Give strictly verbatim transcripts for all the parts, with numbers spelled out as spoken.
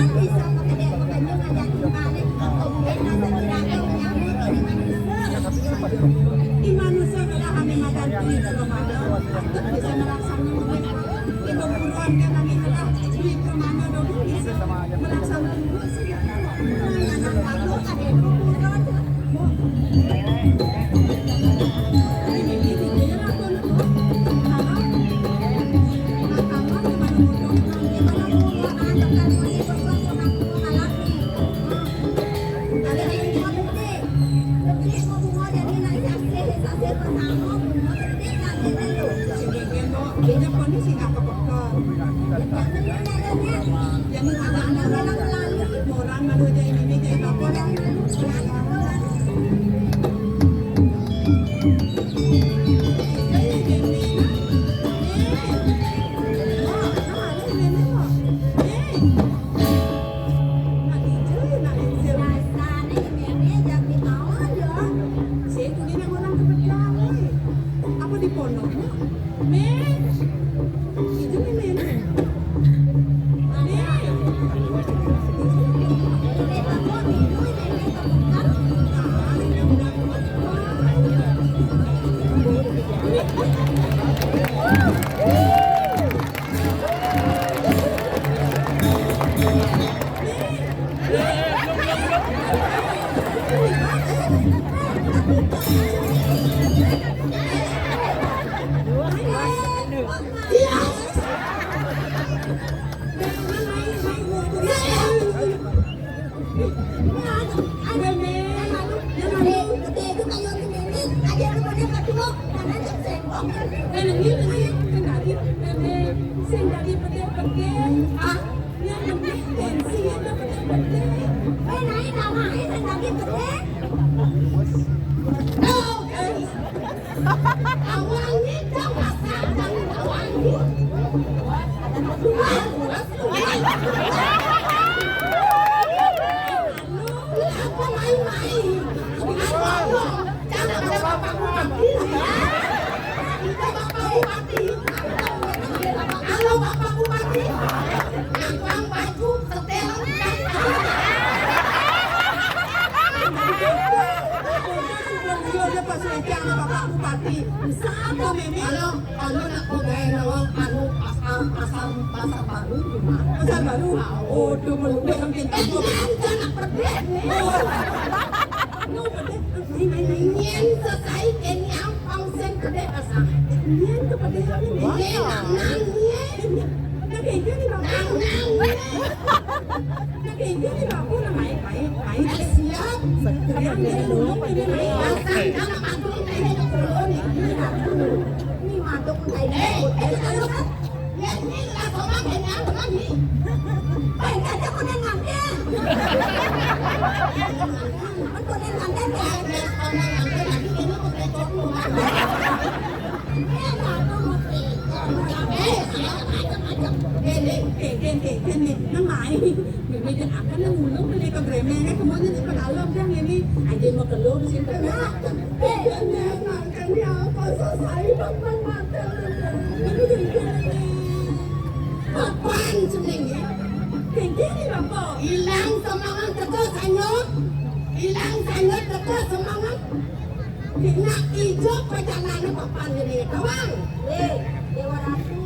Bisa pakai dia, pakai dia, ngajakin balik. Kok bukan rasa tidak tahu menyambut ini manusia. Di manusia kalau kami makan duit, kalau makan, bisa melaksanakan duit. Ibu buruan kan kami telah duit ke mana dong, bisa melaksanakan duit sih. Nah, yang aku ada ibu buruan. Apa di pondok? Halo, Bapak Bupati. Abang baju setel. Iya, dia pas sama Bapak Bupati. Siapa, Meme? Halo, halo, nak, kok gaya nawang, anu, pasar, pasar, pasar baru, gimana? Pasar baru? Ah, oh, tuh, belum, belum, kita, eh, belum. Jangan, jangan, pedih, nih. Oh. Anu, pedih. Nyén sesai keniang pang sing gedé pasang. Nyén kepedean ini. Nyén nang nang nyén. Nah, kayak gini, Bang. Nang nang nyén. Nah, kayak gini, Bang. Oh, nah, main, main, main. Eh, siap. Yang dia ngomong ini main. Pasang nama patung ini ke Solo nih. Ini patung. Ini patung kayak gini. Eh, eh, eh, eh. Nyén, nyén, lah, kok makan yang apa nih? Pengen aja kuning makan. Kuning makan, ya. Nyén, kuning makan, tapi ini mau beli kopi, Bang. Eh, nggak mau ngopi. Eh, macam-macam. Eh, Dek, Dek, Dek, Dek, Dek, Dek, nang main. Mimi jeung Akan nang mulung beli ke Gremeng, eh, kemudian di pedalem, yang ini aja mau keluar di sini. Nah, eh, nyén, nyén, makan ya, apa selesai, Bang, Bang, makan. Aduh, Dek, Dek, Dek. Papan jenenge. Dek, Dek, Dek, apa? Ilang semangat teko sanyut. Ilang sanyut teko semangat. Nak ijo pajalane papan jenenge, Bang. Eh, Dewa Ratu,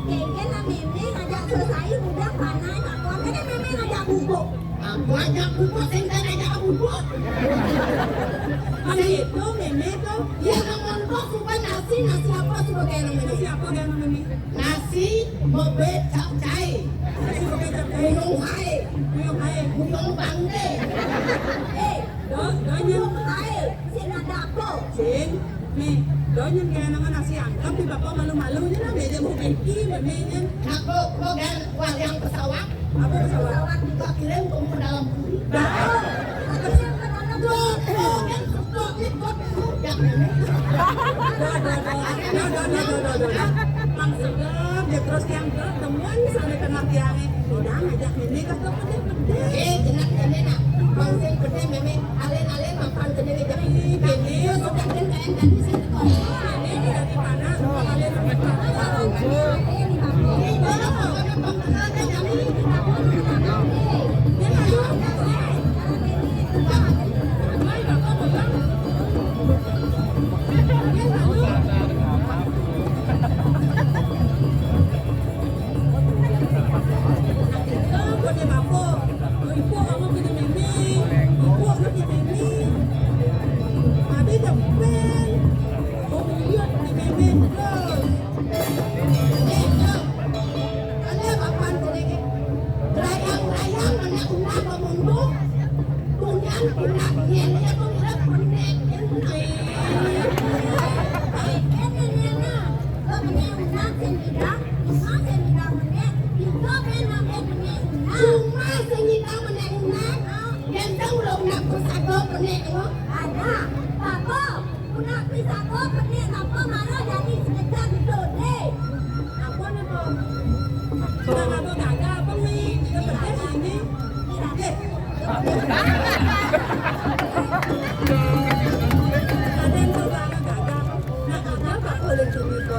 kengken lah Meme ngajak selesai udah panai, Bang. Kok ada Meme ngajak bubuk? Aku ajak bubuk, sing kan ajak bubuk. Kan itu, Meme tuh. Ya, nang montok suka nasi, nasi apa suka kayak namanya? Nasi apa kayak namanya? Nasi bebe capcay. Nasi bebe capcay. Buyung hai. Buyung hai. Buyung bangke. Eh, do, donya. Buyung hai. Sing ada apa? Sing. Nih, donya kayak nama nasi angkep di bapak malu-malunya lah, beda mau beki, bebe kan. Aku, kok kan wayang pesawat. Apa pesawat? Pesawat dipakirin ke dalam bumi. Dah. Tuh, tuh, kan, tuh, kan, tuh, kan, tuh, kan. Dah, dah, dah, dah, dah, dah, dah, dah, dah. Bang Seger, dia terus yang ke temuan sampai kena tiangnya. Udah ngajak Meme ke tempat yang gede. Eh, jenak gede, nak. Bang Seger gede, Meme. Alen-alen makan gede, gede. Ih, gede. Dia sudah gede, kayak tadi saya tekor. Ini dari mana? Alen dari mana? Ini, Bang. Ini, Bang. Ini, Bang. Ini, Bang. Cuma sing nyidang menek, pinto kan nambah menek unak. Cuma sing nyidang menek unak, gendeng lo unak pusaka menek lo. Ada, apa? Unak pusaka menek apa malah jadi sekedar dode. Apa ni, Pom? Udah ngapa gagal apa ni? Kita kerja sini. Ada yang coba gagal. Nah, gagal apa boleh cerita?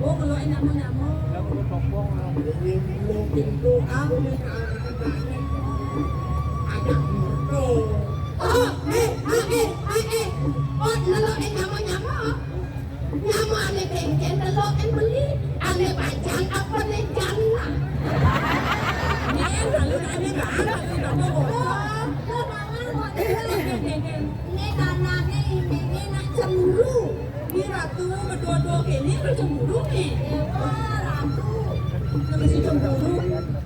Oh, kalau enak mau nyamuk. Oh, eh, eh, eh, eh, eh. Oh, lelo ing nyama-nyama. Nyama ane kengken lelo ing beli. Ane bajang apa ne jana? Nen, lalu ane banget, lalu kamu ngomong. Oh, lo malah kok. Ini tanahnya ini, ini nak cemburu. Ni ratu, kedua-dua kene cemburu ni. Dewa, ratu. Nama si cemburu?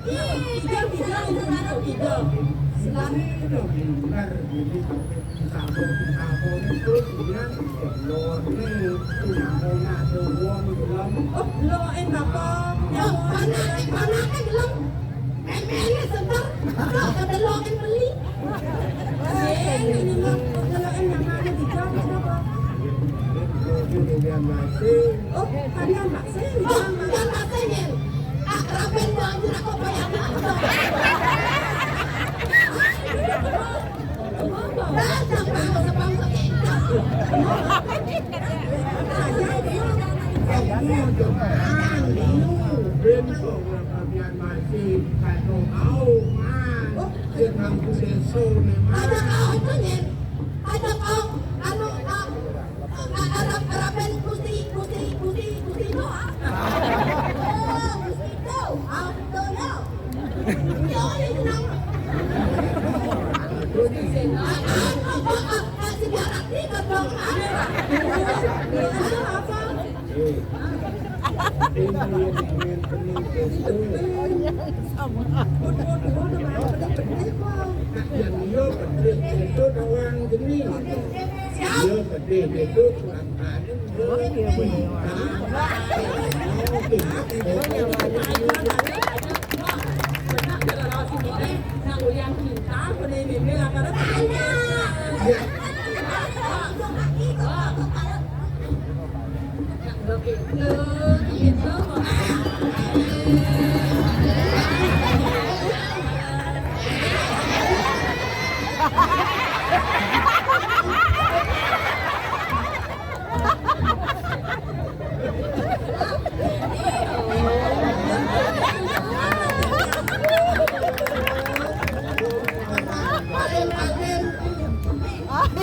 Ih, tiga, tiga, tiga, tiga. Selalu. Benar, jadi satu, satu itu dia, lo ni, punya, punya, ada uang dalam. Oh, lo, eh, apa? Oh, anak, anak, gelem. Emene seger, kok kedeloken beli. Sing, ini mah kedeloken yang mana di jam, kenapa? Oh, kalian Mbak Sing, oh, Mbak Sing. Akrabin banjir aku bayangin. Ada kau itu, Nyen. Ada kau, anu, ah, ah, Arab, Araben Gusti, Gusti, Gusti, Gusti Noah. Oh, Gusti itu. Ah, betul ya. Yang dia pedih itu doang jenis. Dia pedih itu kurang.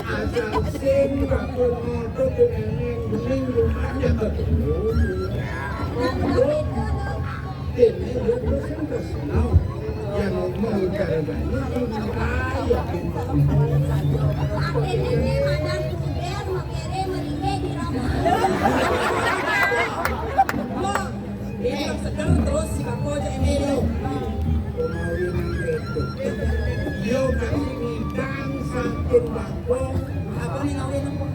Asal sing bakul ngaduk eneng bening rumahnya. Dene yo terus terus. Nah, yang ngomong cara banyak itu kaya. Ini madang kuder, makere, meringe di rumah. Ini seger terus si Bako aja ini lo. Yo kasih ngidang sampun Bako. Apa nih ngawin apa?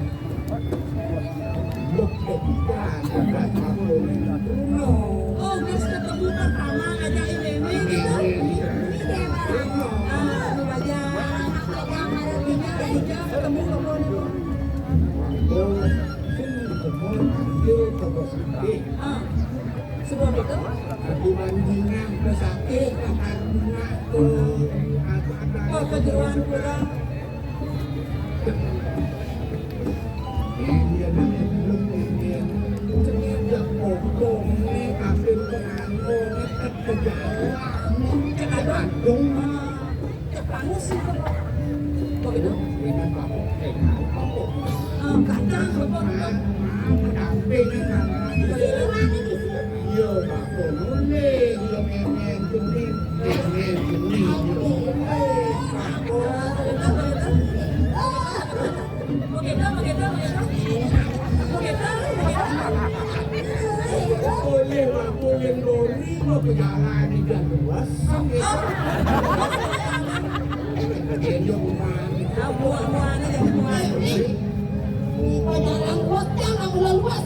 Lo ketika ada Bako. Oh, terus ketemu pertama aja ini. Ini gitu. Ini dia, Pak. Ah, lu aja. Ini aja ketemu Bako nih. Bako, sini ketemu, ambil toko sate. Ah. Sebab itu? Aku bandingan ke sate, bakar bunga, tuh. Apa-apa. Oh, kejeroan kurang. Ini ada belum ini. Dia potong, ini kasih pengaruh, ini kejalan, kandung. Cek bangus itu. Kok itu? Ini apa? Eh, apa? Eh, kacang, apa? Apa? Apa? Apa? Ini mana di sini? Iya, Pak. Boleh, iya, memang jenis. Memang jenis. Iya. Apa? Apa? Begitu, begitu, begitu. Begitu, begitu. Boleh, Pak, boleh, Doni, mau pejalan di luas. Dia mau main. Buah-buahan aja, buah. Pejalan luas, jangan luas.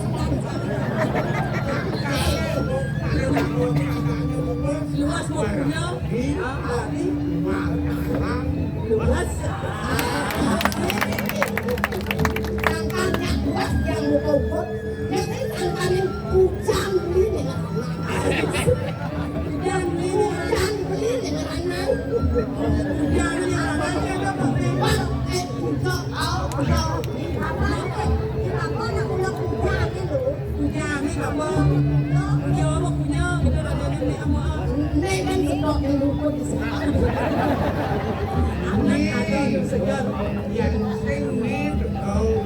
Luas mau punya. Di, di, luas. Sangkanya kuat yang mau kau buat, nanti sangkanya hujan ini. Hujan ini, hujan ini dengan anak. Hujan ini anak. Wah, eh, hujan, au, hujan. Apa, apa, apa, anak udah hujan itu. Hujan ini apa? Dia apa punya? Kita ada nenek sama. Nenek kan sebab yang lupa di sana. Anak ada yang segar. Yang sing ni betul.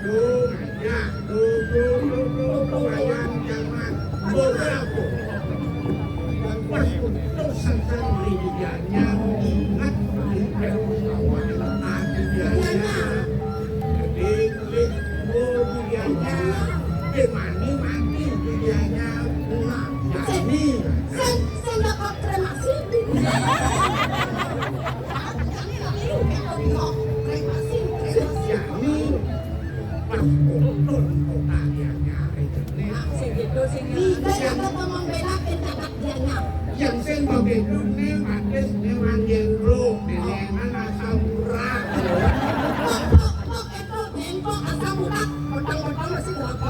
Tuh, ya, tuh, tuh, tuh, tuh, tuh, ayam jangan. Beberapa. Pas putus santri dianya ingat di kawan hati dianya. Jadi, kulit, oh, dianya. Di mana mati dianya. Nah, jadi. Sen, sen dapat kremasi. Kremasi, kremasi. Jadi, pas kotor kota dianya. Sing gitu, sing gitu. Iya, yang mau membela tindakan dianya. Yang sing begitu nih, Matis, nih, manggil lu. Dengan asam urat. Kok, kok, kok, kok, asam urat? Potong-potong masih berapa?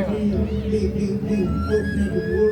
Di, di, di, di, di, di, di, di, di, di,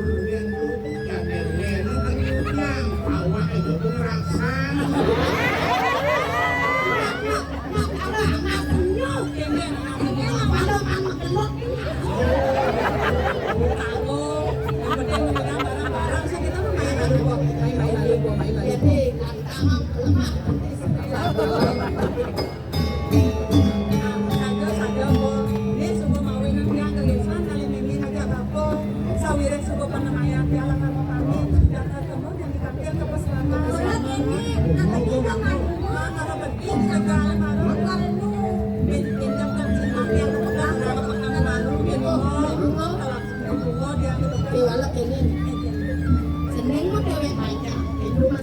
Saja, saja, Bu. Ini suku mawinan yang kegelisahan kali ini aja, Bapak. Sawiréh suku panemayan piala karo kami, datang temu yang ditampil ke peselama. Surat ini, nanti kita kan. Nah, kalau pergi, kita jalan baru, kalau lu. Pinjam kan, yang pegang, kalau pegang baru, gitu. Kalau Iwala kene. Seneng mah dhewek maca. Ibu mah